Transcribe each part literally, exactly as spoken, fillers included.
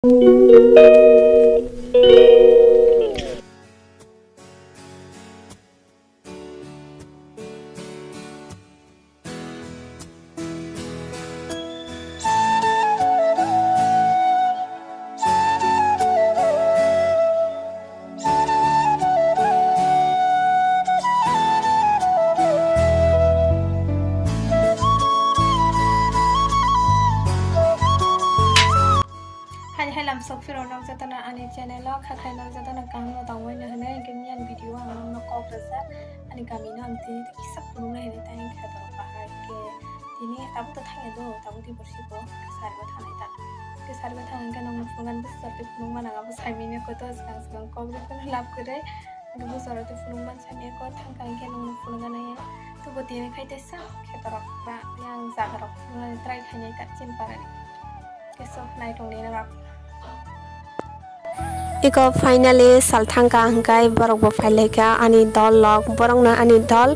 Hai hai lam sok phiro nok jatana ani channel o kha khai nok jatana kaham no tangwi na hwnwi hwnkhe miyan video ang nok kok rwjak ani kami no ang tini kisa phunuknai hwnwi tei khe torok bahai khe tini tabuk to thangya do tabuk tei borsi bo sari bo thanai ta khe sari bo thang hwnkhe nokno phunuknani bwswk tei phunukma nang abo sai manya koto swkang swkang kok rwphano lab kwrwi hwnkhe bwswk rok tei phunukman sai manya ko thangka hwnkhe nokno phunuknai tubo tini khai tei sak khe torok ba yang jaga rok phunuknani try khainai ta chini parani. Keso naitongnai rok. Iko finally sal thangka hwnkhe borok bo phailaika ani dol lok borokno ani dol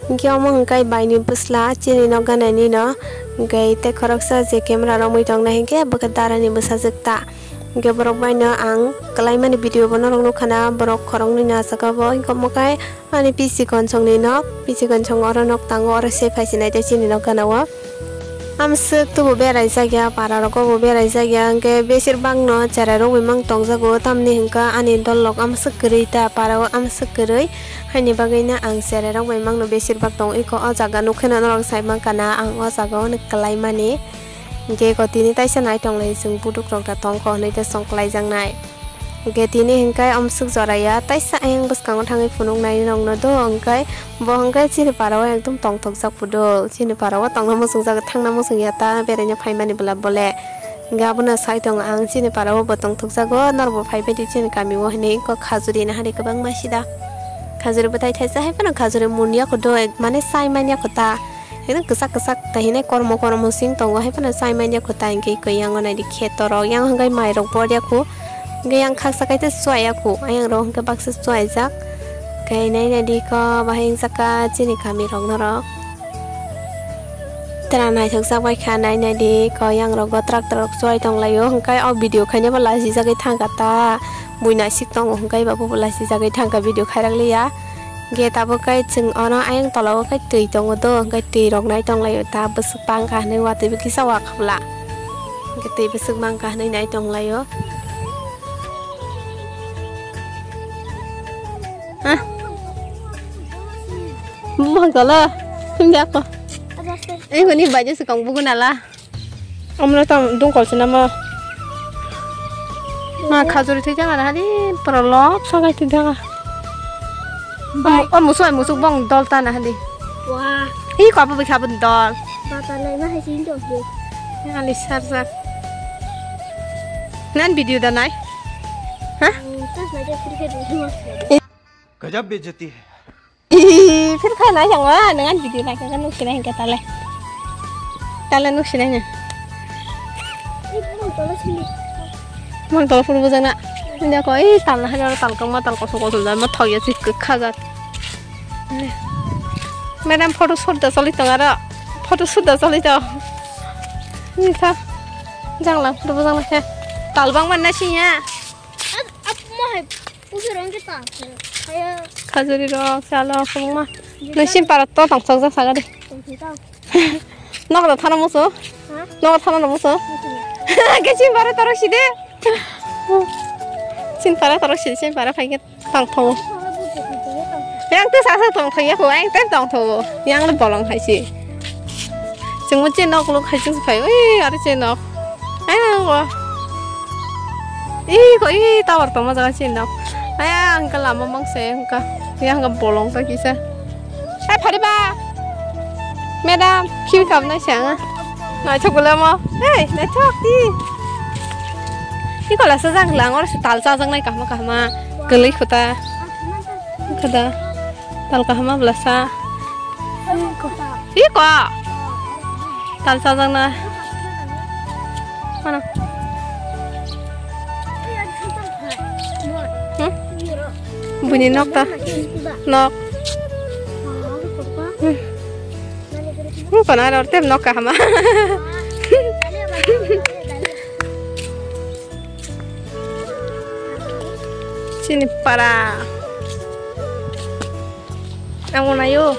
hwnkhe omo hwnkhe baini bwsla chini nok ganani no hwnkhe tei khoroksa je camera romwi tongnai hwnkhe bokhe darani bwsajwk ta hwnkhe borok baino ang kwlaimani video bo norok nukha na borok khoroknwi no aswk obo hwnkhe omo khe. Ani pisi konsongni nok, pisi konsong oro nok tango, oro se phaisinai tei chini nok gana o. Amswk tubo berai jakya, para rogo bo berai jakya, hwnkhe besir bak no cherai rok bai mang tong jago, tamni hwnkha ani dol rok amswk kwrwi ta, para o amswk kwrwi, haini bagwi no ang cherai rok bai mang no besir bak tong iko o jaga nukhe no norok sai mankha na ang o jaga o no kwlai mani. Hwnkhe iko tini taisa nai tong lai chwng buduk rok da tong kho hwnwi tei chong kwlai jaknai. Hwnkhe tini hwnkhe amswk joraya taisa ayang bwskango thangwi phunuknai nokno do hwnkhe bo hwnkhe chini para o ekdom tongthokjak puduk chini para o tongna muchungjak thangna muchungya ta beraina phaimani bwla bole hwnkhe abono sai tongo ang chini para o bo tongthokjago norokbo phaibaidi chini kami o hinwi wngkha khajuri nahari kwbangma sida khajuri bwthai thaisa hai phano khajuri munya kho do mane sai manya kho ta. Ekdom kwchak kwchak tai hinai kormo kormo sing tongo, hai phano chai manya kho tai hwnkhe khe yang o naidi kheto rok yang hwnkhe mai rok borya kho, hwnkhe yang khaksa kaitor chuaya kho, ayang rok hwnkhe baksa chuaijak, khe nai naidi kho bahai wngchaka chini kami rok norok. Tera naithok jak bai kha nai naidi kho yang rok bo tractor rok chuai tong lai o, hwnkhe o video khaina bo lachi jagwi thangkha ta, bui naisik tongo hwnkhe eba bo lachi jagwi thangkha video khairak liya. Hwnkhe tabuk khe chwng ono ayang tola o khe twi tongo do, hwnkhe twi rok nai tong lai o ta bwswk bang kha hinwi watwi bo kisa wa kha bwla. Hwnkhe twi bwswk bang kha hinwi nai tong lai o. Ah. Bumang tola. Hwnkhe ako. Eko ni bajo swkang bugu nala. Amra tang dungkol se nama. Ma khajuri thwi thang ara hadi pura lok sagai thwi thang. Bai. O musu ai musu bong dol ta na hadi. Wah. Hi ko abu bikha bun dol. Bata nai ma hai sin dong hi. Ali sar sar. Nan video da nai. Ha? Hmm, tas nai dong cricket dong. Gajab bejati hai. Ih, phir khai nai yang wa, nang an video nai kha nung sinai hingke tale. Tale nung sinai nya. Mang tol phuru bujang na. Nya ko, ih, tal na hajar tal kong ma tal kosong kosong jan ma thok ya sik kha jat. Madam photo shoot da choli tong aro. Photo shoot da choli tong. Ih, tha. Jang lang phuru bujang na khe. Tal bang man na sinya. Ap, ap, mo hai. Puso rong ke ta. Kaya. Khajuri rok, salo, kwbangma. Nung sin para to tong sok jak saga de. Tong sok jak. Nok da thana muso? Ha? Nok da thana muso? Muso ya. Ke sin para torok si de. Sin para torok si, sin para phai ke tong tho. Yang tu sasa tong tho ya ko, yang ten tong tho. Yang le bolong hai si. Chwngbo chini nok lok hai chwngse phai, ui, aro chini nok. Ai, ang bo. Ih, ko, ih, tower tongma jaga chini nok. Ai, ang khe lama mangse, ang khe. Yang khe bolong ta kisa. Ai, phari ba. Madam, khim kham nai se ang. Naithok bwle mo. Hei, naithok di. Ih, kola sajak lang, oro se tal chajak nai kahma kahma. Kwlwi khuta. Khuta. Tal kahma bwlasa. Iko. Tal sajak na. Mana? Hmm? Buni nok ta. Nok. Hmm. Hmm, kono aro tem nok kahma. Chini para. Ang unayo.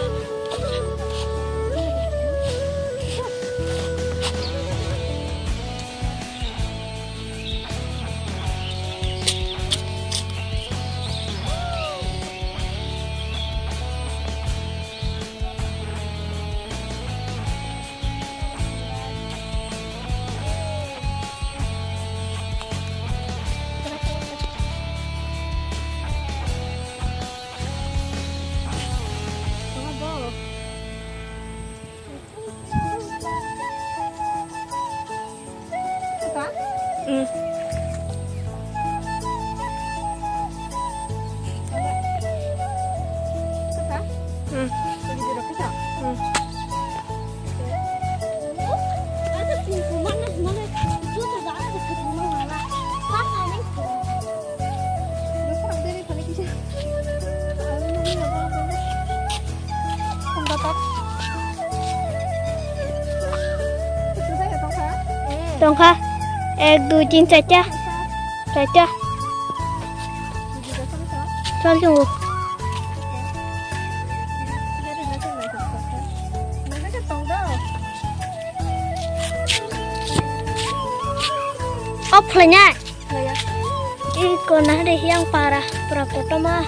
Tongkha. Ek, dui, tin, charta. Charta. Chol chungo. Off khlainai. Iko nahade yang para pura kotorma.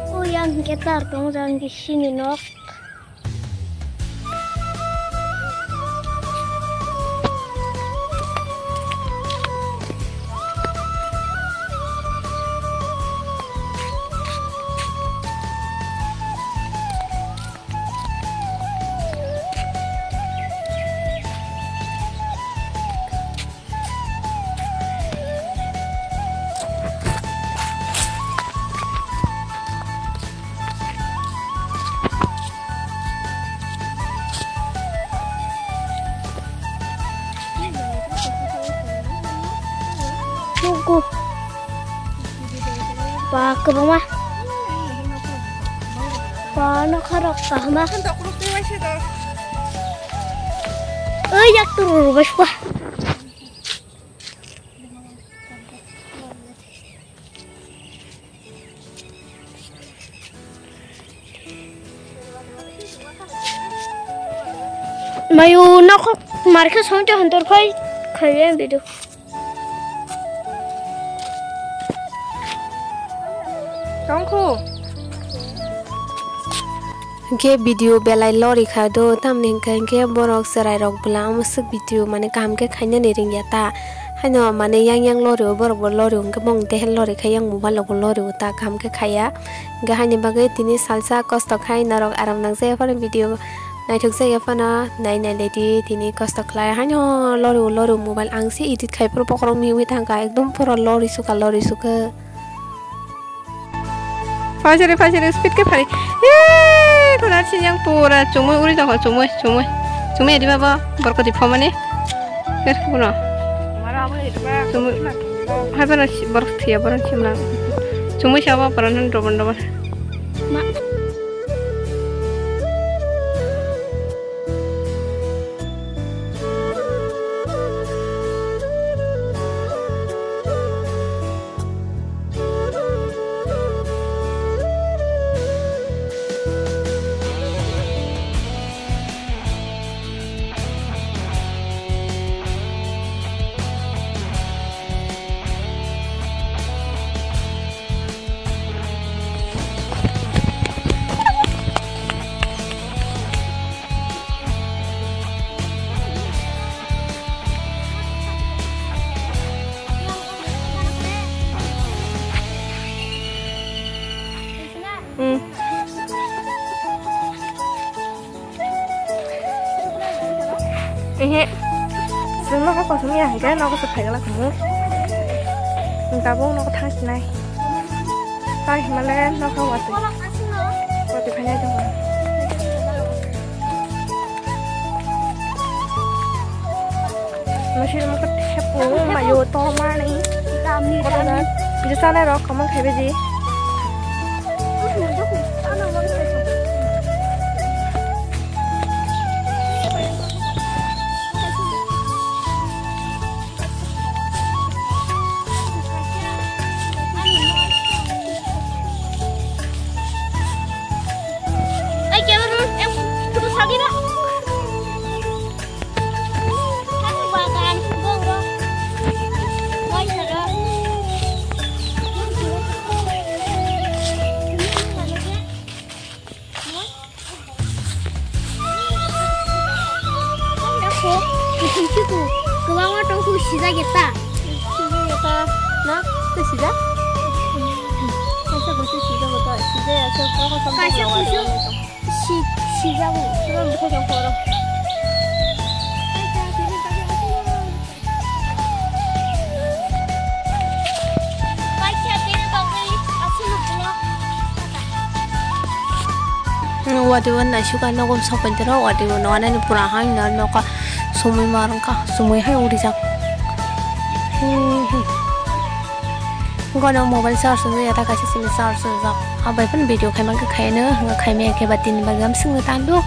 O yang ketar tong jang di sini nok. Nugo. Ba, kwbangma. Ba, nokha rok kahama. Oi, yak turu rubas kwa. Mayu nokok markhe songte hontor khai khai video. Tongkhu. Hingke video belai lori kha do, tamni hingke hingke borok chwrai rok bwla omo swk video mane kaham khe khainani ringya ta. Haino mane yang yang lori o borok bo lori o hingke bong dehe lori kha yang mobile rok bo lori o ta kaham khe khaiya. Hingke haini bagwi tini salsa kosto khai norok aram nang jaya phano video naithok jaya phano nai nai lai di tini kosto khlai haino lori o lori o mobile ang se edit khai phuru bokhorok mihimwi thangkha ekdom pura lori sukha lori sukha. Phai sari, phai sari, speed khe phari. Ee, khuna sinyang pura chumui uri tongkha, chumui, chumui. Chumui adi babo, borok di phomani. Ber kuno. Chumui. Hai bono si-, borok thia, borok simlang. Chumui sabo, pura nan dobon dobon. Ma. Hmm. Ehe. Chwng nogo kosom ya hwnkhe nogo se phaiglak tongo. Tabuk nogo thang sinai. Tei hwnmale nokha watwi. Watwi phainai tongo. Masih mau ke tepu mayo to mani. Kota dah. Di sana rok kamu kayak biji. Kuthum siku, kwbangma tongkhu sijak ya ta. Sijak ya ta, na? Tei sijak? Kaisa kuthum sijak ya ta, sijak ya ta, kok kok samjak. Kaisa kuthum si-, sijago. Oro bwthai tong phoro. Watwi bo naisuk ang nogo sokphaitero, watwi bo nokha nani pura hang nokha sumui ma wngkha, sumui hai urijak. Gono mobile charge wngya ta kaisa simi charge rijak, abai phano video khaima khe khaino hwnga khaimaya khe ba tini bagwi amswkno tando.